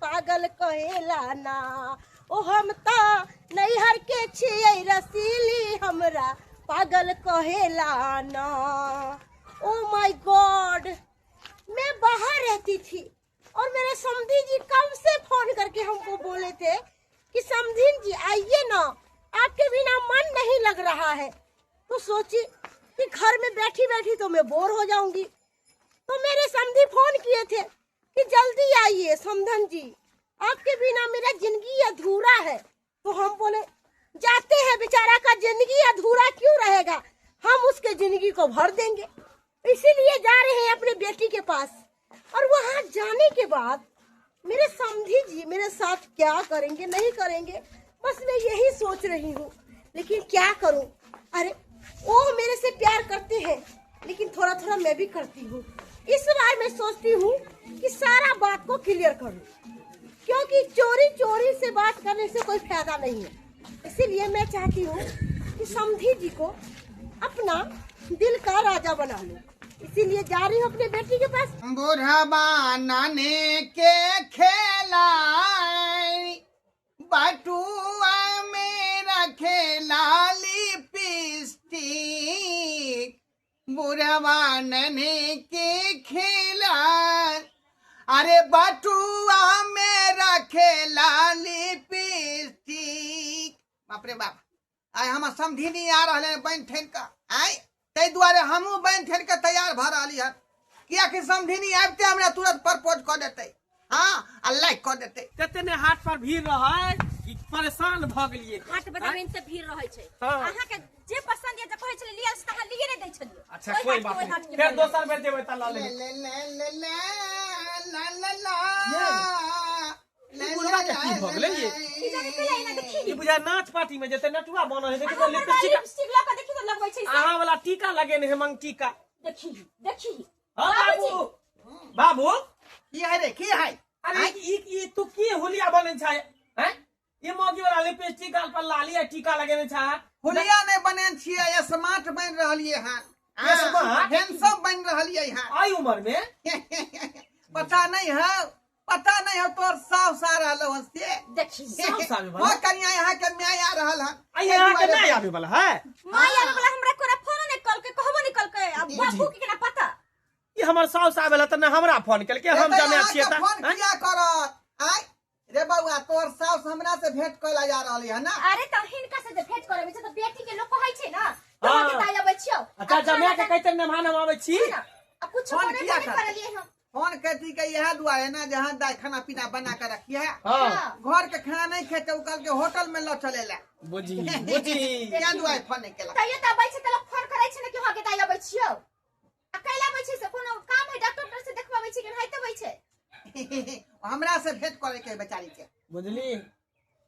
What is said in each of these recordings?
पागल कहेला ना। ओ हम तऽ नैहर के छियै रसीली, हमरा पागल कहेला ना। ओ my God, मैं बाहर रहती थी और मेरे समधी जी कब से फोन करके हमको बोले थे कि समधिन जी आइए ना, आपके बिना मन नहीं लग रहा है। तो सोची कि घर में बैठी बैठी तो मैं बोर हो जाऊंगी, तो मेरे समधी फोन किए थे कि जल्दी आइए समधन जी, आपके बिना मेरा जिंदगी अधूरा है। तो हम बोले जाते हैं, बेचारा का जिंदगी अधूरा क्यों रहेगा, हम उसके जिंदगी को भर देंगे। इसीलिए जा रहे हैं अपने बेटी के पास। और वहाँ जाने के बाद मेरे समधी जी मेरे साथ क्या करेंगे नहीं करेंगे, बस मैं यही सोच रही हूँ। लेकिन क्या करूँ, अरे वो मेरे से प्यार करते हैं, लेकिन थोड़ा थोड़ा मैं भी करती हूँ। इस बार मैं सोचती हूँ कि सारा बात को क्लियर करूँ, क्योंकि चोरी चोरी से बात करने से कोई फायदा नहीं है। इसीलिए मैं चाहती हूँ कि समधी जी को अपना दिल का राजा बना लूँ। इसीलिए जा रही हूँ अपने बेटी के पास। बुढ़वा नाने के खेला बटुआ मेरा खेला लिपस्टिक, बुढ़वा नन्हे के खेला, अरे बटुआ मेरा खेला लिपस्टिक। बाप रे बाप, आइ हमर समधिनी आ रहलै बनि ठनि कऽ, आइ ताहि दुआरे हमहूँ बनि ठनि कऽ तैयार भऽ रहली हन, कियाकि समधिनी आबिते हमरा तुरंत प्रपोज कऽ देतै, हाँ, आ लाइक कऽ देतै। कते ने हाट पर भीड़ रहै कि परेशान भऽ गेलियै। हाट बाजार में तऽ भीड़ रहै छै। हाँ। अहाँके जे पसंद ये तऽ कहै छलियै लिअ, से तऽ अहाँ लिए नहि दै छलियै। अच्छा ओहि कोई हाट के बात ओहि नहीं, हाट के फेर बोलू। दोसर बेर जेबै तऽ लऽ लेबै। ले ले ले ले ला ला ला ई बुढ़वा के की भऽ गेलै ये? की जाने कैला एना देखी। ई बुझा नाच पार्टी में जेतै, नटुआ बनल है, देखी तऽ अहाँ लिपस्टिक, लिपस्टिक लऽ कऽ देखी तऽ लगबै छै से। अहाँ वाला टीका लगेने है, मंगटीका। देखी देखी। हाँ बाबू, बाबू की है रे, की है? अरे ई ई तू की हुलिया बनै छै हैं? ई मौगी वाला लिपस्टिक गाल पर लाली आ टीका लगेने छै। हुलिया नहि बनेने छियै, स्मार्ट बनि रहलियै हन। स्मार्ट? हैंडसम बनि रहलियै हन आई उम्र में। पता नहीं है, पता नहीं है तोर साव सा रहलो हन से। देखी। साव सावे वाला? हाँ कनिया, यहाँ के my आ रहल हन। आई यहाँ के my आबे वाला है? My आबे वाला हमरा कोरा फोन नहीं कल के, कहबो नहीं कल के, अब बाबू के केना पता? ई हमर साव सावे वाला त न हमरा फोन केलके, हम एतऽ जमे अहाँके छियै त फोन हैं? किया करत? आय रे बौआ, तोर सास हमरा से भेंट करै जा रहली है ना? अरे त हिनका से जे भेंट करबै छै त बेटी के लोक कहै छै ना, तो हाँ। हम दाई अबै छियौ। अच्छा जमे के कहते मेहमान हम आबै छी। ना, आ कुछ फोन करे किया नहीं करतै? करलियै हम। फोन कहती के इएह दुआरे ना जहाँ दाई खाना पीना बना के रखिए है। हाँ। हाँ। घर के खाना नहीं खेते, उ कहल के होटल में ल चले ला। बुझी बुझी। इएह दुआरे फोन नहीं केलक। तैयो त अबै छै त लोक फोन करै छै ने कि हँ के दाई अबै छियौ। आ कैला अबै छै से कोनो काम है, डॉक्टर उक्टर से देखबाबै छै कि नहीं अबै छै? हमरा से भेंट करे के बेचारी के। बुझली,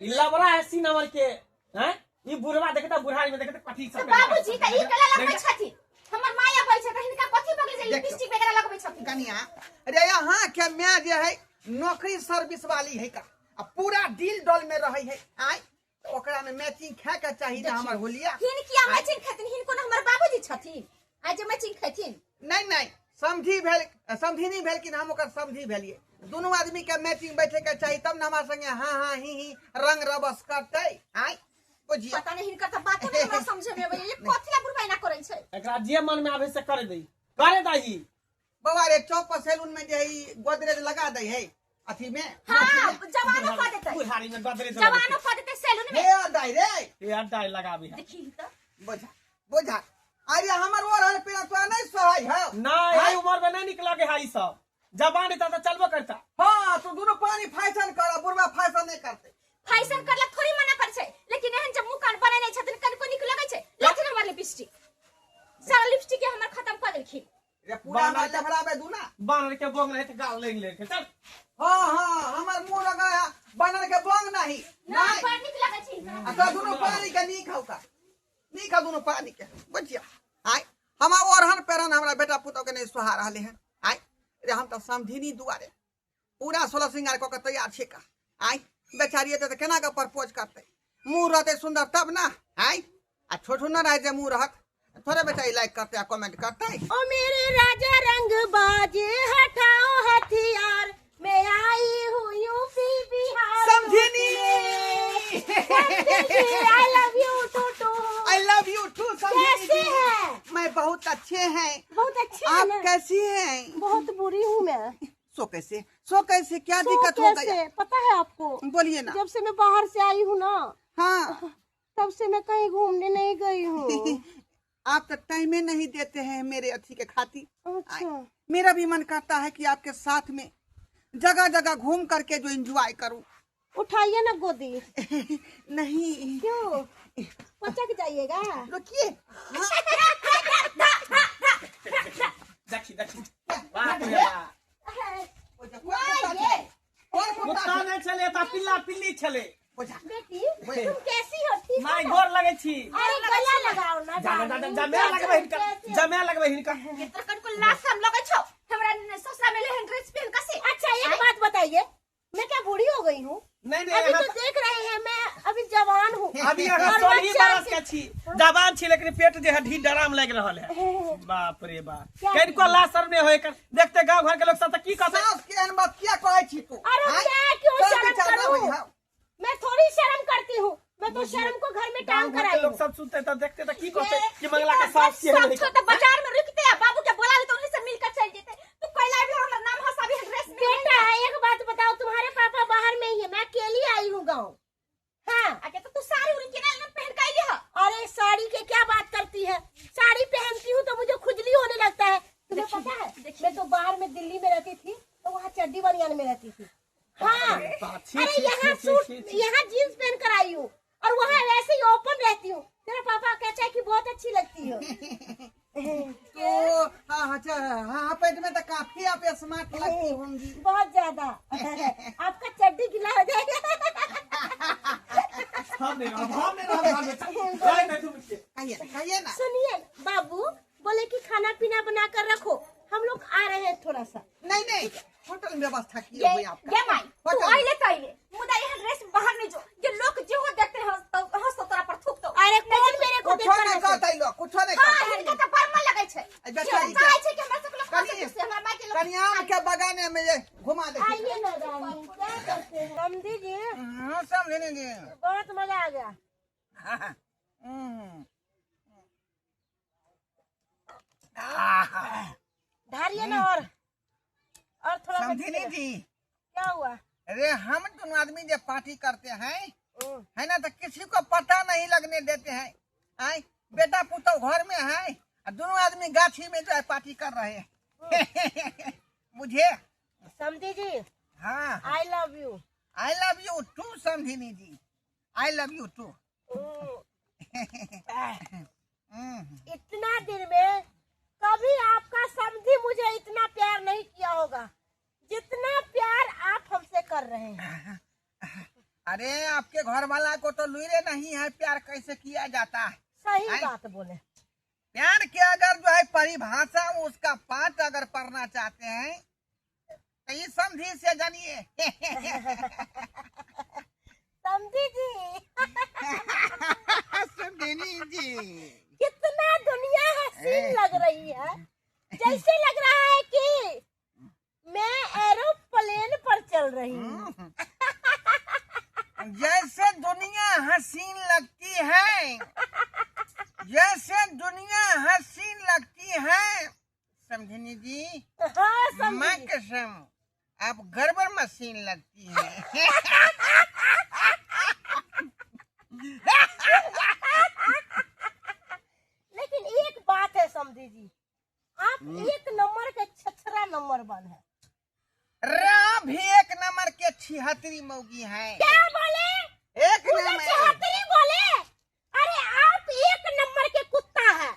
ई लबड़ा है सी नंबर के हैं, ई बुढ़वा देखता बुढ़ारी में देखता कथी सब। तऽ बाबूजी तऽ ई कला लगबै छथिन, हमर माय अबै छै तऽ हिनका कथी भऽ गेलै जे देखियौ। लिपस्टिक वगैरह लगबै छथिन? कनिया रे, यहाँ के my जे है नौकरी सर्विस वाली है का, आ पूरा डील डॉल में रहे है, आय तऽ ओकरा में मैचिंग खाए के चाही ना हमर होलिया। हिनकिया मैचिंग खेथिन? हिनको ने हमर बाबूजी छथिन आइ जे मैचिंग खेथिन? नहीं नहीं, समझी भेल, समझी नहीं भेल कि हम ओकर समझी भेलिए। दुनू आदमी के मैचिंग बैठे के चाही तब न हमरा संगे हाँ हाँ ही ही रंग रबस करतै। आय बुझिए। पता नहीं हिनकर तऽ बातो नहीं हमरा समझे में अबैया, ये कथी ला बुढ़बा एना करै छै? एकरा जे मन में आबै से करे दई, करे दही। बौआ रे, चौक पर सैलून में जे है गोदरेज लगा दै है अथी में। हाँ, जवानो कऽ देतै। बुढ़ारी में गोदरेज जवानो कऽ देतै सैलून में। हे दाई रे, हे दाई लगाबी है। देखी तऽ। बुझा बुझा, अरे हमर ओ रहल पीना तोरा नहीं सोहाई है। नहीं, एहि उम्र में नहीं निकल के है ई सब, जवान है तऽ चलबो करता। हाँ, तू दुनू पानी फैशन कर, बुढ़वा फैशन नहीं करते। फैशन करला थोड़ी मना कर छै, लेकिन एहन जब मुंह कान बनेने छथिन कनिको नीक लगै छै? लेथिन हमर लिपस्टिक, सारा लिपस्टिक के हमर खत्म कऽ देलखिन। रे पूरा बानर हमर लफड़ाबे दू ना। बानर के बोंग रहे तऽ गाल लेंग ले चल। हाँ हाँ, हमर मुंह लगा है बानर के बोंग नहीं। ना नहीं। बड़ नीक लगै छै हिनका। आ तो दुनू पानी के नीक हौ का, नीक हौ दुनू पानी के। बुझिया आय हमरा ओढ़न पेरन हमरा बेटा पुतोह के नहीं सोहा रहले हन। आय रे, हम तऽ समधिनी दुआरे पूरा सोलह श्रृंगार कऽ के तैयार छियै का। आय बेचारी एतै तऽ केना कऽ प्रपोज करतै? मुँह रहतै सुन्दर तब ना। आय आ छोटू न रहै जे मुँह रहत थोड़े बेचारी लाइक करतै आ कमेंट करतै। ओ मेरे राजा रंग बाजे हटाओ हथियार, मैं आई हूँ यूं I love you too too. I love you too. कैसे जी हैं? मैं बहुत अच्छे हैं। बहुत अच्छे हैं आप ना? कैसी हैं? बहुत बुरी हूँ मैं। सो कैसे, सो कैसे, क्या सो दिक्कत हो कैसे? गया? पता है आपको, बोलिए ना। जब से मैं बाहर से आई हूँ ना, हाँ, तब से मैं कहीं घूमने नहीं गई हूँ। आप तो टाइम ही नहीं देते हैं मेरे अथी के खातिर। अच्छा, मेरा भी मन करता है कि आपके साथ में जगह जगह घूम करके जो एंजॉय करूं। उठाइए ना गोदी। नहीं। क्यों, पचक जाइएगा। रुकिए। देखी देखी, बाप रे बाप। कुत्ता नहीं छले त पिल्ला पिल्ली छले। बेटी तुम कैसी हो? ठीक माय गोर लगे छी। अरे गला लगाओ ना। जा जा जा, जमे लगबै हिनका, जमे लगबै हिनका। तोरा कनको लाशम लगै छौ हमरा ससुरा में लेहन ड्रेस पहन कसे। अच्छा एक बात बताइए, मैं क्या बूढ़ी हो गई हूँ? नहीं नहीं, अभी अहाँ तो देख रहे हैं मैं अभी जवान हूँ। अभी अहाँ और 16 बच्चा बरस के छी, जवान छी, लेकिन पेट जे है ढीठ डराम लागि रहल है। बाप रे बाप, कनको लाशर नहीं होय कर। देखते गांव घर के लोग सब त की कहते। सास के एहन बात किया कहै छी तू? अरे मैं क्यों चल शर्म बेचारा करूं? भाई, हाँ। मैं थोड़ी शर्म करती हूँ, मैं तो शर्म को घर में टांग गांव कर घर आई के लोग हूँ। सब सुनते त देखते त की कहते कि मंगला के सास के सब नहीं। छो त बाजार में रुकते आ बाबू के बोला तो उन्हीं से मिलकर चल जेते। तू कैला भी हमर नाम हसाबी ड्रेस में। बेटा एक बात बताओ, तुम्हारे पापा बाहर में ही है, मैं अकेली आई हूँ गाँव। हाँ आके तो तू साड़ी उड़ी के ना पहन के आइली ह। अरे साड़ी के क्या बात करती है, साड़ी पहनती हूँ तो मुझे खुजली होने लगता है। तुम्हें पता है, मैं तो बाहर में दिल्ली में रहती थी तो वहाँ चड्डी बनियान में रहती थी। हाँ, अरे यहाँ सूट, यहाँ जीन्स पहन कर आई हूँ और वहाँ वैसे ही ओपन रहती हूँ। तेरा पापा कहता है कि बहुत अच्छी लगती हो। तो हाँ अच्छा, हाँ पेट में तो काफी आप स्मार्ट लगती होंगी। बहुत ज्यादा। आपका चड्डी गिला हो जाएगा। हम नहीं रहब, हम नहीं रहब घर में। जाय नहीं तुम के। कहिए ना, कहिए ना। सुनिए बाबू बोले कि खाना पीना बना कर रखो, हम लोग आ रहे हैं थोड़ा सा। नहीं नहीं, होटल में व्यवस्था की ये हुई आपका। ये माई तू होटल। आइले त आइले, मुदा यह ड्रेस बाहर नहीं जो ये लोग जे हो देखते हंस हंस तोरा पर थूक तो। अरे कौन मेरे को कुछो देखकर नहीं हंसे? कहता लोग, कुछो नहीं हां कहता। हिनका त बड़ मन लगै छै। ए, बेचारी के- चाहै छै कि हमरा सब लोग कनिया- हंसत से हमरा माई के लोग। कनियाम के बगाने में ये घुमा दे। आइए ना रानी, क्या करते हैं? समझी जी, हाँ, समझे जी। बहुत मजा आ गया। हाँ, हम्म। धारिए ना और थोड़ा समझी बचिएगा। जी, क्या हुआ? अरे हम दोनों आदमी जब पार्टी करते हैं है ना, तो किसी को पता नहीं लगने देते हैं। आए बेटा पुतोह घर में है और दोनों आदमी गाछी में जो है पार्टी कर रहे हैं। मुझे समझी जी, हाँ, I love you. I love you too समझिनी ji, I love you to. इतना दिन में कभी आपका समझी मुझे इतना प्यार नहीं किया होगा जितना प्यार आप हमसे कर रहे हैं। अरे आपके घर वाला को तो लुइरे नहीं है प्यार कैसे किया जाता है। सही बात बोले। प्यार के अगर जो है परिभाषा उसका पाठ अगर पढ़ना चाहते हैं तो ये समझी से जानिए। समझी जी, समझिनी जी, कितना दुनिया हसीन लग रही है, जैसे लग रहा है कि मैं एरोप्लेन पर चल रही हूँ। जैसे दुनिया हसीन लगती है, जैसे दुनिया हसीन लगती है समझिनी जी, हाँ माँ समझी। कसम आप गड़बड़ मशीन लगती है। लेकिन एक बात है समझी जी, आप एक नंबर के छछरा नंबर वन है। रा भी एक नंबर के 76 मौगी है। क्या बोले? एक मुझे नंबर। 76 बोले? अरे आप एक नंबर के कुत्ता है।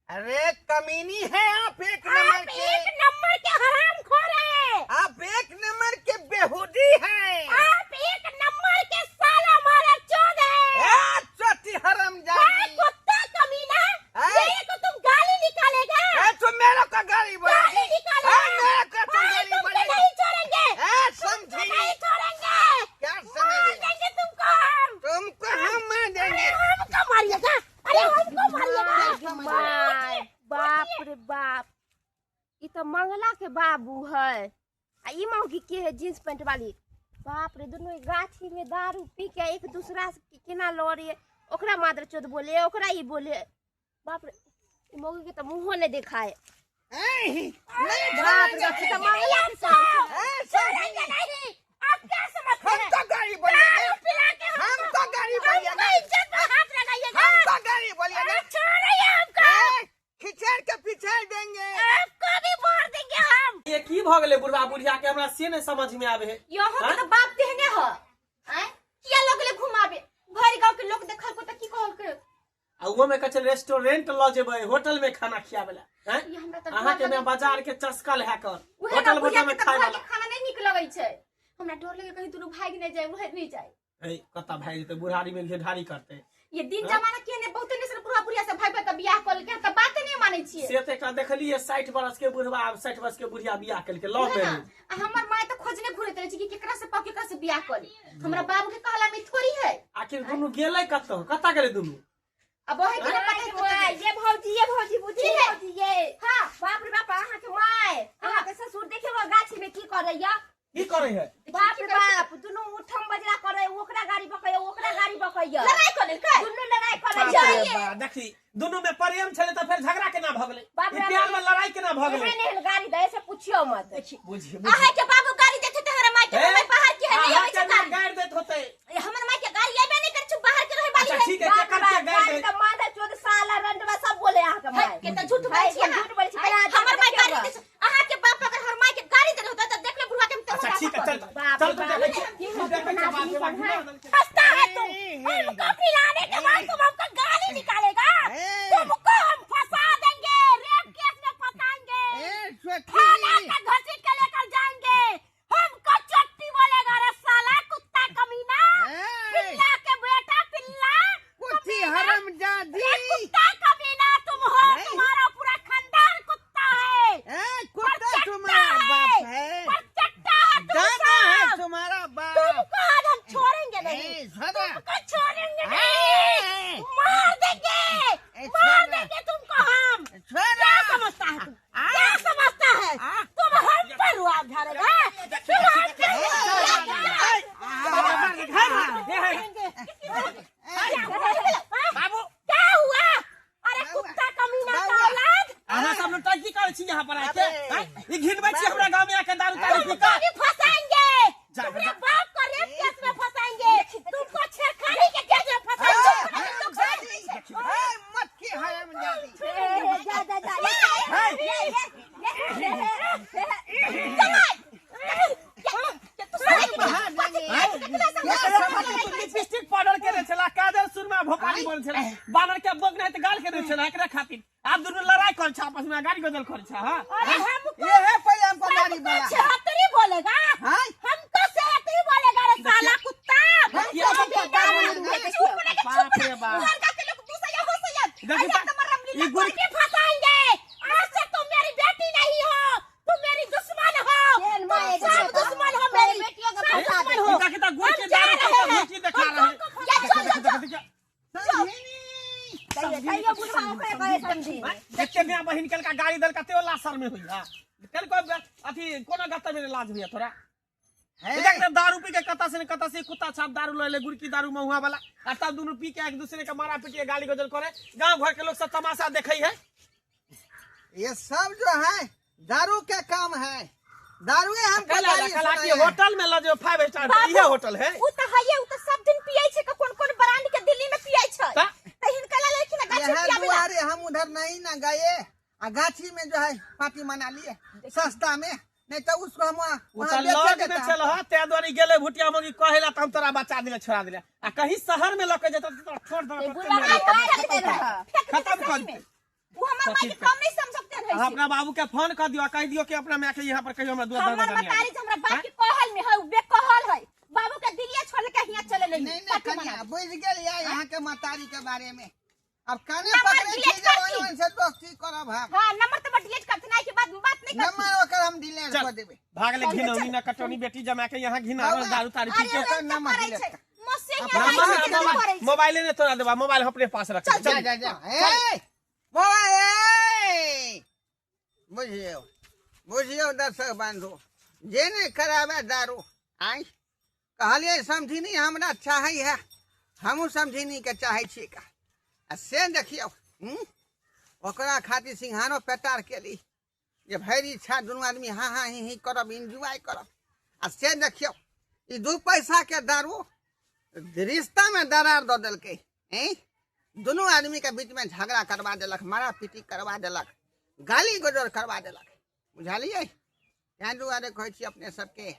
अरे कमीनी है आप, एक नंबर आप के। एक नंबर के हरामखोर हैं। आप एक नंबर के बेहुदी हैं। आप एक नंबर के साला मारा चोद है। चोटी हरामजादी। कुत्ता कमीना, मेरे को तुम गाली निकालेगा। तुम मेरे को गाली बोलेगी। गाली निकालेगा। मेरे को तुम गाली तुमको बोलेगी। नहीं छोड़ेंगे। समझी नहीं छोड़ेंगे। क्या समझी? देंगे तुमको हम। तुमको हम मार देंगे। हमको मारिएगा। अरे हमको मारिएगा। बाप रे बाप, ई तो मंगला के बाबू है आ ई मौगी के है जींस पैंट वाली। बाप रे, दुनू गाछी में दारू पी के एक दूसरा से केना लड़े, ओकरा मादर चोद बोले, ओकरा ई बोले। बाप रे, ई मौगी के त मुंहो ने देखाए। नहीं बाप रे, त मंगला के छोड़ेंगे नहीं। आप क्या समझते हम हैं? तो गाड़ी बोलिए, दारू पिला के हम तो गाड़ी बोलिए, हमको इज्जत पर हाथ लगाइएगा। हम तो गाड़ी बोलिए। अरे छोड़िए हमको, खिचड़ के पिछाड़ देंगे, आपको भी मार देंगे हम। ये की भ गेलै बुढ़वा बुढ़िया के, हमरा से नहीं समझ में आवे है। यहाँ के तो बाप देहने ह आय किया लोग ले घुमावे, भर गांव के लोग देखल को त की कहल के। आ उहो में कहै छै रेस्टोरेंट ल जेबै, होटल में खाना खियावे ला। हैं, ये हमरा त अहाँ के में बाजार के चस्का है कर उहे ना होटल बुढ़िया होटल में के त खाए घर वाला के खाना नहीं निक लगै छै। हमरा डर लगे कहीं दुनू भाग नहीं जाए, उहे नहीं जाए। ए कत्ता भाग जेतै, बुढ़ारी में घेढारी करतै। ये दिन जमाना के ने बहुत ने बुढ़ा बुढ़िया सब भाग भाग के बियाह कर के त बात नहीं मानै छियै। से त एकरा देखलियै 60 बरस के बुढ़वा 60 बरस के बुढ़िया बियाह केलकै, लव उहे ना, मैरिज। आ हमर माय त खोजने घुरैत रहै छै कि केकरा से पाव केकरा से बियाह करी। हमरा बाबू के कहला में थोड़ी है। आखिर दुनू गेलै कतौ, कत्ता गेलै दुनू? अब वही के ना पता है कतौ गेलै। ये भौजी, ये भौजी, बुझी की है? भौजी ये। हाँ। बाप रे बाप, अहाँ के my, अहाँ के ससुर देखियो गाछी में की करैया। की करै है? बाप रे बाप, दुनू उठम बजरा करे, ओकरा गाड़ी बकैया, ओकरा गाड़ी बकैया, लड़ाई कर लेलकै। दुनू लड़ाई बाप करैया। रे बाप, देखी दुनू में प्रेम छलै त फेर झगड़ा केना भ गेलै? बाप ई रे, प्यार में लड़ाई केना भ गेलै? एहन एहन गाड़ी दै से पूछियो मत। बुझी अहाँ के बाबू गाड़ी देते त हमरा माय के, हे? हमर बाहर के है नहीं अहाँ आबै के छै ना गाड़ी। गारि दैत होतै। हमर माय के गाड़ी आबे नहीं करै छै, बाहर के रहे वाली अच्छा है। ठीक है, बाप केकर रे के बाप, गारि गाड़ी दै? त मादर चोद साला रंडवा सब बोले अहाँ के my. के त झूठ बोलै है, छी अहाँ। झूठ बोलै छी, पहले अहाँ हमर माय देखियौ गाड़ी दै छै। अहाँ के बाप अगर हमर माय के गाड़ी देने होता त देख ले बुढ़वा के हम अच्छा तोरा ठीक है, चल बाप चल रे तू बाप, देखै छी, की तू देखै छी, बाप रे बाप, घुमा देलकै। हंसता है तुम, हमको पिलाने के बाद तुम हमको गाली निकालेगा। तुमको हम फंसा देंगे, रेप केस में फंसाएंगे, थाना तक घसीट के लेकर जाएंगे। हमको चट्टी बोलेगा रे साला कुत्ता कमीना, पिल्ला के बेटा पिल्ला, कुत्ती हरामजादी, रे कुत्ता कमीना तुम हो, तुम्हारा पूरा खानदान कुत्ता है, कुत्ता पर तुम्हारा चट्टा बाप है, है, पर चट्टा है तुम दादा है सब। तुम्हारा बाप। तुमको आज हम छोड़ेंगे नहीं, तुमको छोड़ेंगे नहीं, मार देंगे, मार देंगे तुमको हम। क्या समझता है तुम, क्या समझता है तुम? हम पर रुआब झाड़ेगा, तुम हम पर बाबू क्या हुआ? अरे कुत्ता कमीना का औलाद, अहाँ सब नौटंकी करै छी यहाँ पर आके, हैं? ई घिनबै छी हमरा गाँव में आके दारू तारू पी तुमको कऽ। भी फंसाएंगे, जा, तुम्हारे जा। बाप को रेप केस में फंसाएंगे, तुमको छेड़खानी के केस में फंसाएंगे। मक्खी हरामजादी। जा जा जा, लिपस्टिक पाउडर के रे छला, काजल सुरमा भोपाली बोल छला, बानर के बोक नहीं त गाल के रे छला। एकरा खातिर आप दुनू लड़ाई कर छा, आपस में गाली गजल कर छा। हां, अरे हमको ये है पहले हमको गाड़ी बोला, सेहतरी बोलेगा, हाँ? हमको सेहतरी बोलेगा रे साला कुत्ता। हमको चुप रह के, बाप चुप रे रह। बाप। घर का के लोग दूसरा या हो सैयद, देखी ऐसा ता- तुम्हारा रामलीला ई गुड़- करके फंसाएंगे। आज से तुम मेरी बेटी नहीं हो, तुम मेरी दुश्मन हो, चल, माँ, तुम एक सब बेटा। दुश्मन हो मेरी, बेटियों को सब फंसा दुश्मन हो। देखी ता गुड़ के हम जा दारू रहे के हैं। गुड़ की देखा हम रहे। तुमको फंसा- चल, चल, चल। देखी कहियो बुढ़वा ओकरे कहे समझी। देखते माय बहिन कल का गाड़ी दल का ते लासर में होइया, कल को अथी कोनो गत्ता में लाज होइया थोड़ा। देख ना दारू पी के कता से न कता से कुत्ता छाप दारू लए ले, गुड़ की दारू महुआ वाला, आ तब दुनू पी के एक दूसरे के मारा पीटी गाली गजल करे। गांव घर के लोग सब तमाशा देखै है। ये सब जो है दारू के काम है, दारू हमको कल गाली कल आके सुनाए है। होटल में ल जो 5 स्टार बाबू, इहे होटल है। उ त हइए, उ त सब दिन पियै छै, कोन कोन ब्रांड के दिल्ली में पियै छै। ता? त हिनका ला लेखिन ना गाछी यहाँ पियाबे ला। दुआरे हम उधर नहीं ना गए, आ गाछी में जो है पार्टी मना लिए सस्ता में, नहीं तो उसको हम वहाँ उ त वहाँ बेचे लॉज में देता। छल ह, ते दुआरे गेलै भुटिया मगी कहेला त हम तोरा बचा दिले छोड़ा दिले, आ कहीं शहर में लके जेतौ त तोरा छोड़ दे, बुढ़वा के मार देते रह। खत्म कर दे। उ हमर माय के कम नहीं समझते रहै अहाँ छै। अपना बाबू के फोन कर दियो, कह दियो कि अपना माय के यहाँ पर कहियो हमरा दुआर हमर दरवाजा नहीं मतारी जे हमरा बाप के कहल में है, उ बेकहल है। बाबू के दिलिया छोड़ के हियां चले नहीं। नहीं नहीं कन्या बुझ गेल या यहाँ के मतारी के बारे में। अब काने नंबर पकड़े डिलीट छी जे करती। ओन से दोस्ती करब हम। हां, नंबर त डिलीट करते नहीं के बाद बात नहीं करती। नंबर ओकर हम डिलीट चल कर देबे। भागले घिनौनी ना कटौनी बेटी जमा के यहाँ घिना बाबा, दारू तारू पी अरे के। रंग त नंबर करै डिलीट छै। कर। मसे अपना हियां मोबाइल रहै छै, मोबाइल करै छै। मोबाइले ने तोरा देबा, मोबाइल अपने पास रख। चल, चल जा जा जा, ए मोबाइल ए बुझियो बुझियो दर्शक बंधु, जे नहीं करावे दारू आई कहलियै समधिनी हमरा चाहै है, हमहूँ समधिनीके चाहै छियै का। आ से देखियौ, ओकरा खातिर सिंघानो पेटार केली जे भरि इच्छा दुनू आदमी हाँ हाँ ही ही करब, इंजॉय करब। आ से देखियौ ई 2 पैसा के दारू रिश्ता में दरार दऽ देलकै। दुनू आदमी के बीच में झगड़ा करवा देलक, मारा पीटी करवा देलक, गाली गजर करवा देलक। बुझलियै? ताहि दुआरे कहै छी अपने सबके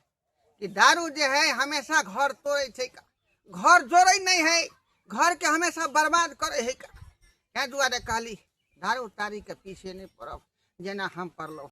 कि दारू जे है हमेशा घर तोड़ै छै, घर जोड़ै नहि है, घर के हमेशा बर्बाद करै है। ताहि दुआरे कहली दारू तारी के पीछे नहि पड़ब जेना हम पड़लहुँ।